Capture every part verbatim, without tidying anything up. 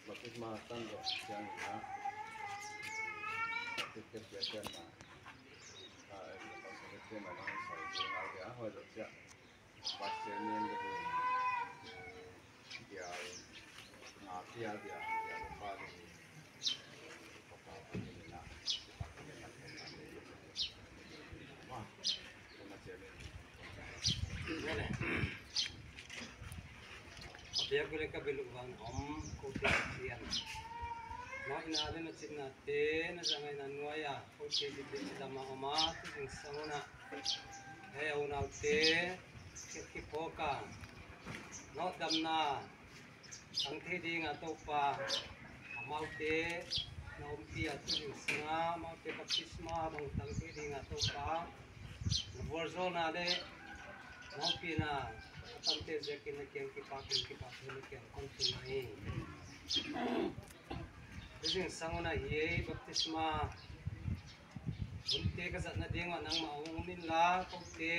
Baptisma tang ro siang na, baptisma siang na, a, baptisma siang na, nang sai siang na, ya, hoi ro siang. Pastor name ni dia, na, dia, dia, dia, pa ni. Biar boleh ka belu bang om kopi sian. Na ina le na cina te na jangai na nuaya kopi di te dama oma tu jing sanguna. Hei, au nau te, kep ki poka. Nau dam na, tang the ding a Toupa. Amau te, nau pi a tu jing sanga, amau te baptisma bang tang the ding a Toupa. Bor jo na le, nau pi na, tang te je kin na kin ki pa kin ki pa kin na kin kon tu na i. Tu jing sanguna hiai baptisma. Bunte kazatna ding wa nangma ong min la, kote,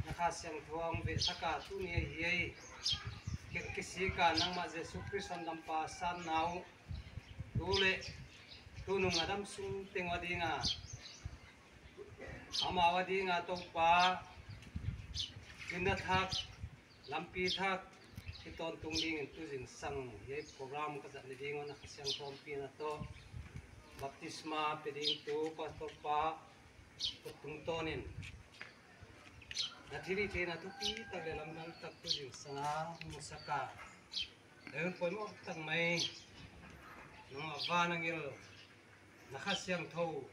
na Kha Siangthou ang be saka tu ni hiai. Kep kisika nangma Jesu Khrista dampa san nau. Tu le, tu nung adam sung teng wa ding a. Ama wa ding a Toupa. Kinda thak, lampi thak, kiton tung ding in tu jing sang, hiai program kazat ni ding wa na Kha Siangthou pi na to. Baptisma pe ding tu, pastor pa, kutung tonin. Na thiri the na thupi tak le lamdang tak tu jing sanga, musaka. Leun poimo tangmai, nang ava nang il, na Kha Siangthou.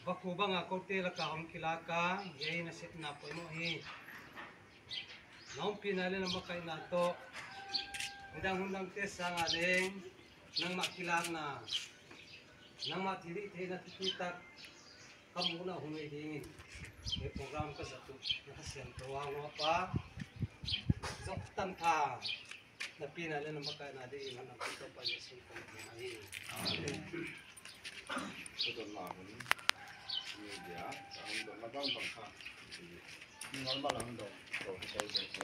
Baku bang a kote laka hom kilaka, hiai na sep na poimo hi. Nang pi na le nama kai na to, midang hundang te sanga leng, nangma kilak na, nangma thiri the na thupi tak, Kamu na hung i ding in. Ni program kazat tu, na Kha Siangthou ang wa pa. Jok tan tha. Na pi na le nama kai na di, na na pi to pa Jesu ko na i. Amen. Ko don la hun. Ni dia, ta hun don na bang bang kha. Ni ngal ma la hun don. To, to, to, to.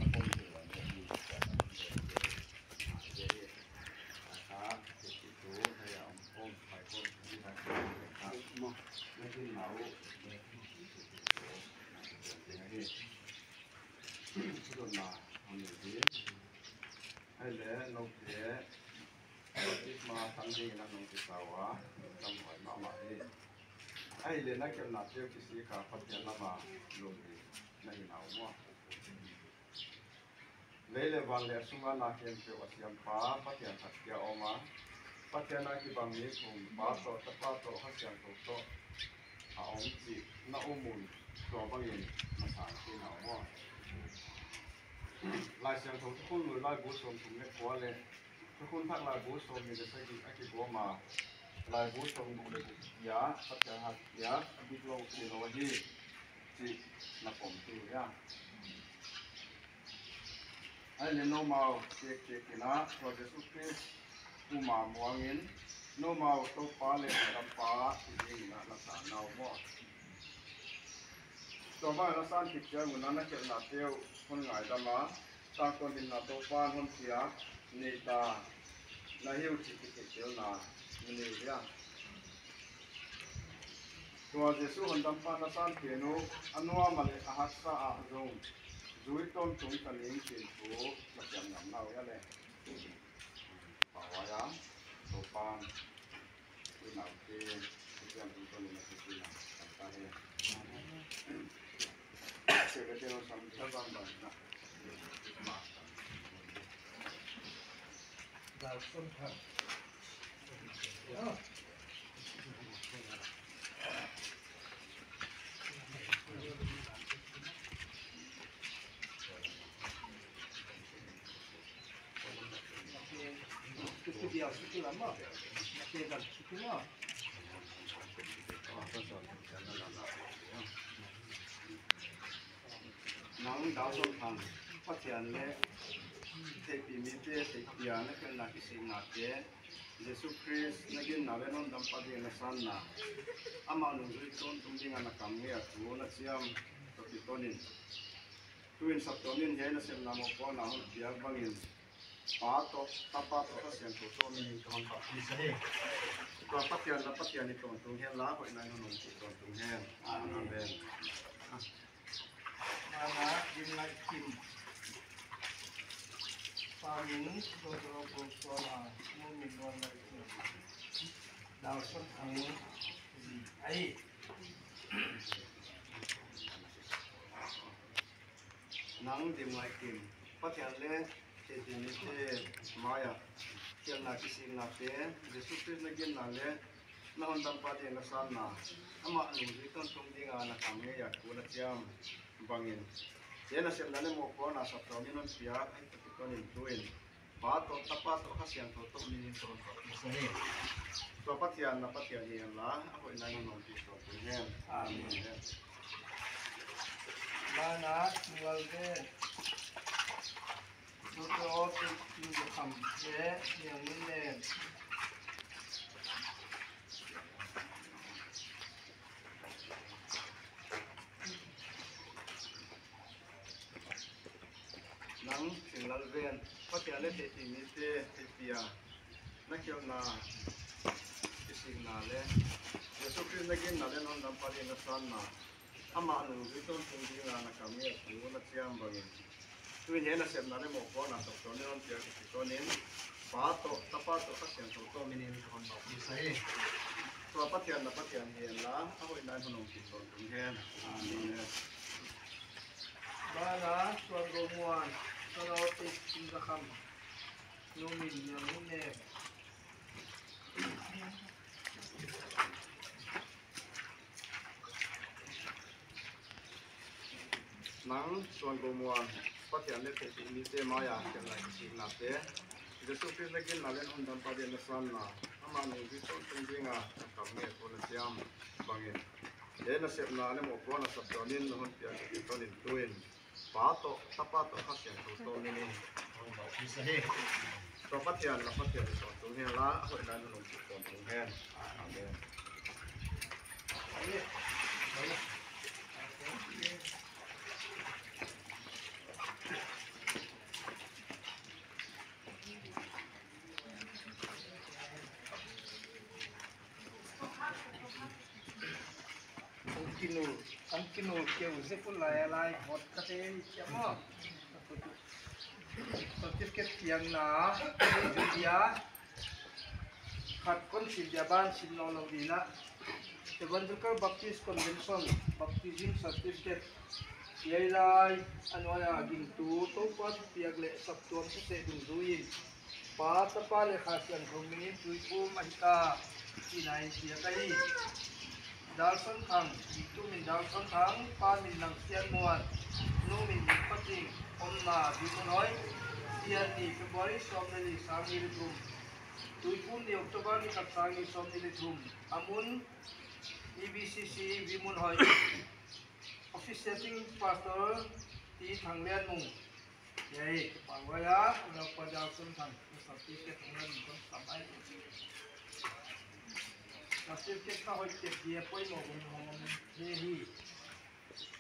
Apa ni la ni. Ai le, nung khe, baptisma tang ding na nung khe sa wa, tam hoi ma ma hi. Ai le, na khe na teu kisi ka Pathian lama lum hi, na hi na mo. Lei le van le sung a na khem pe a siam pa, Pathian khat kia om a. Pathian a kibang ni thum, Pa to, Chapa to, Kha Siangthou to. A om chi, na um un, to bang in, na sang chi na om. Lai Siangthou Thukhun Lui Laibu som thum le kua le, Thukhun Thak Laibu som ni le sagi a kibom a, Laibu som bu le bu kia, Pathian hat kia, a bit lo chi lo hi, chi na pom tu ya. Ai le nomau chek chek kina, Lord Jesu Christ, kuma muang in, nomau Toupa le Dampa, i ding na na sa nau mo. Toupa na san kit kia ngun na na kir na teu, hun ngai dama, ta kon hin na Toupa hon kia, ni ta, na hiu chik kit kit teu na, ni ni ya. Tua Jesu hon Dampa na san kenu, anua ma le a haksa a zong, zui ton tung ta ning kin tu, ma kiam ngam nau ya le. Pawa ya, Toupa, i nau ke, i kiam tung ton ni ma ki na, kan ta he. Secretary sam ta bang bang na. Ma. Dal sun tha. Nang Dalson Thang, Pathian le theipi mi te, theipia na khelna kisikna te, Jesu Khrist na ginna le non dam pa dei na sanna, ama nung jui ton tung ding a na kam nge a tu na chiam to pi tonin. Tuin sapto min he na sem na mo ko na hon piak bangin. Pa to, Tapa to, Kasiangthou to, mi hing to hon baptisa he. Tua Pathian na Pathian ni ton tung hen la, hoi nai no nung chi ton tung hen. Amen. Mana, Jim Lai Kim. Pa min, Dodro Bongsuan ha, mo min Nuan Lai Kim. Dalson Thang, ai. Nang Jim Lai Kim, Pathian le theipi mi te maya, khelna kisikna te, Jesu Khrist na ginna le, na hon dam pa dei na sanna, ama nung jui ton tung ding a na kam nge a tu na chiam bangin. Ye na semna le mo ko na sapto min hon piak, ai to pi tonin tuin. Pa to, Tapa to, Kasiangthou to, mi hing to hon baptisa he. Tua Pathian na Pathian hi hen la, a hoi nai no nung chi ton tung hen. Amen. Mana, Nual Ven. Dr. Otik Kim Jakham, ye, Niang Min Nen. Nang Singlal Ven, Pathian le theipi mi te, theipia na khelna kisikna le, Jesu Khrist na ginna le non dam pa dei na sanna, ama nung jui ton tung ding a na kam nge a tu na chiam bangin. Tuin he na semna le mo ko na sapto min hon piak pi tonin. Pa to, Tapa to, Kasiangthou to, mi hing to hon baptisa he. Tua Pathian na Pathian hi hen la, a hoi nai no nung chi ton tung hen. Amen. Mana, Suan Gomwan, Suan Otik Kim Jakham. Nu min Niang Min Nen. Nang Suan Gomwan, Pathian le theipi mi te maya, khelna kisikna te, Jesu Khrist na ginna le non dam pa dei na sanna, ama nung jui ton tung ding a na kam nge a tu na chiam bangin. Ye na semna le mo ko na sapto min hon piak pi tonin tuin. Pa to, Tapa to, Kasiangthou to, mi hing to hon baptisa he. Tua Pathian na Pathian ni ton tung hen la, a hoi nai no nung chi ton tung hen. Amen. Ang kinul, ang kinul keu se pun lai lai hot kate ni siamo. Certificate piang na, Judea, khat kon sim dia ban sim no lo di na. Evangelical Baptist Convention, baptism certificate. Yai lai, ano ya ging tu, to pat piak le sap tuam se se dung duin. Pa, Tapa le Kha Siangthou min, tui pum a hi ta, i nai sia ka hi. Dalson Thang, i tu min Dalson Thang, pa min Nang Sian Muan, nu min Min Pating, om na Bimun Hoi, sian ni February som ni li sang ni li thum, tui pum ni October ni khat sang ni som ni li thum, amun E B C C Bimun Hoi, officiating pastor T Thanglian Mung. Yai, pawai ya, ulo pa Dalson Thang, sa ti ke thang na ni kon samai. Sa ti ke ka hoi ke dia poi mo gum mo gum he hi.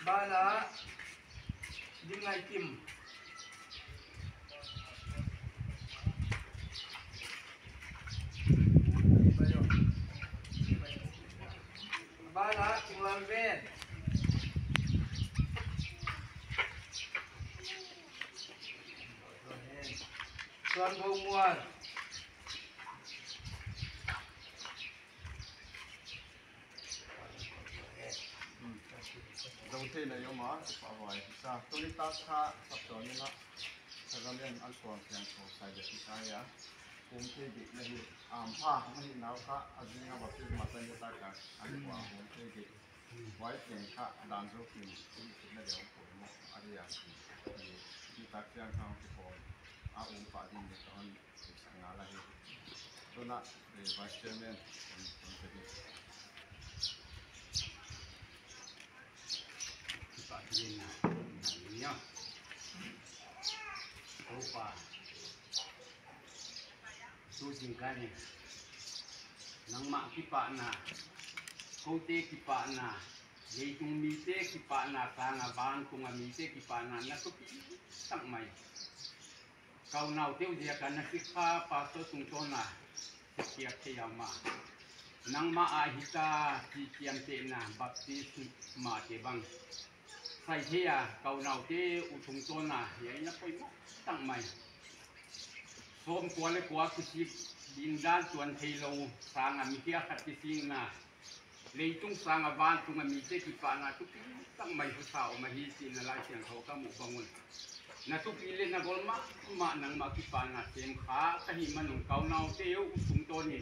Bana, Dingai Kim. Bana, Chinglang Ben. Suan Bou Muan. Jong thei na yoma, pa hoi. Sa, tuli ta sa, sa to ni na. Sa gam yang an suang siang so, sa ya ti sa ya. Kum thei di na hi, am pa, na hi nau sa, a jing a ba ti ma sa ni ta ka, an suang kum thei di. Wai teng kha dan zo kin, kin na de ong ko mo, a de ya kin. Ni tak siang kang ko, a ong pa din de ton, sa nga la hi. Dona, eh, Vice Chairman, Kipah khe na, ya. Opa. Su jing kani. Nangma kipah na. Koute kipah na. Leitung mi te kipah na, kanga ban tunga mi te kipah na, na tupi tangmai. Kaunau teu jia ka na sikha pastor tungto na, sikia khe yama. Nangma ahita, chi chiam te na, baptisma te bang. Sai khe ya, kaunau te u tungto na, ya ina poimo tangmai. Som kua le kua kisi, din dan tuan thei lo, sanga mi kia khat kising na. Leitung sanga ban tunga mi te kipah na tupi tangmai hu sa o ma hi si na Laisiangthou ka mu bangun. Na tupi le na gol ma, ma nangma kipah na sem kha, ka hi manung kaunau teu u tungto ni.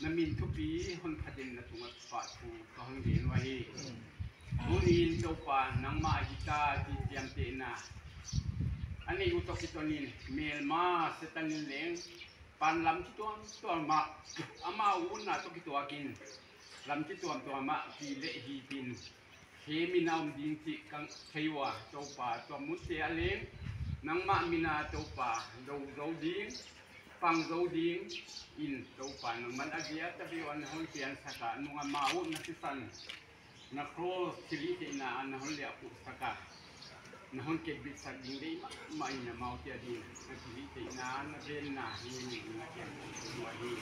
Na min tupi hon kha din na tunga kipah tu ka hon den wa hi. Bunin Toupa nangma ahita chi chiam te na. Ani u to kito nin, melma setan nin leng. Pan lam chi tuam tuam ma, ama u na to kito akin. Lam chi tuam tuam ma, pi le hi tin. He mi na um ding chi kang thei wa, Toupa, tuam mun te a leng. Nangma mi na Toupa, dou dou ding, pang dou ding, in Toupa, nangman a dia ta bi wan hon pian saka, nung ama u na sisan. Na cross chili te na, na hon le apu saka. Na hon ke bit sak ding dei ma, ma ina mau tia ding. Na chili te na, na ben na, ni ni na ke wa ni.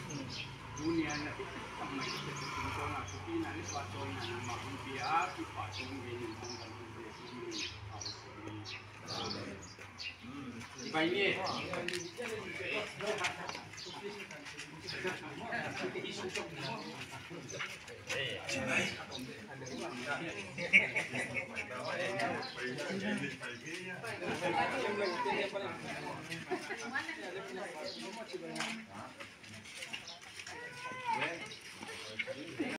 Dunia na tu tak mai ke tu ko na tu pi na ni pa to na na ma hon pi a, pi pa to ni ni hon kan tu ni ni. Amen.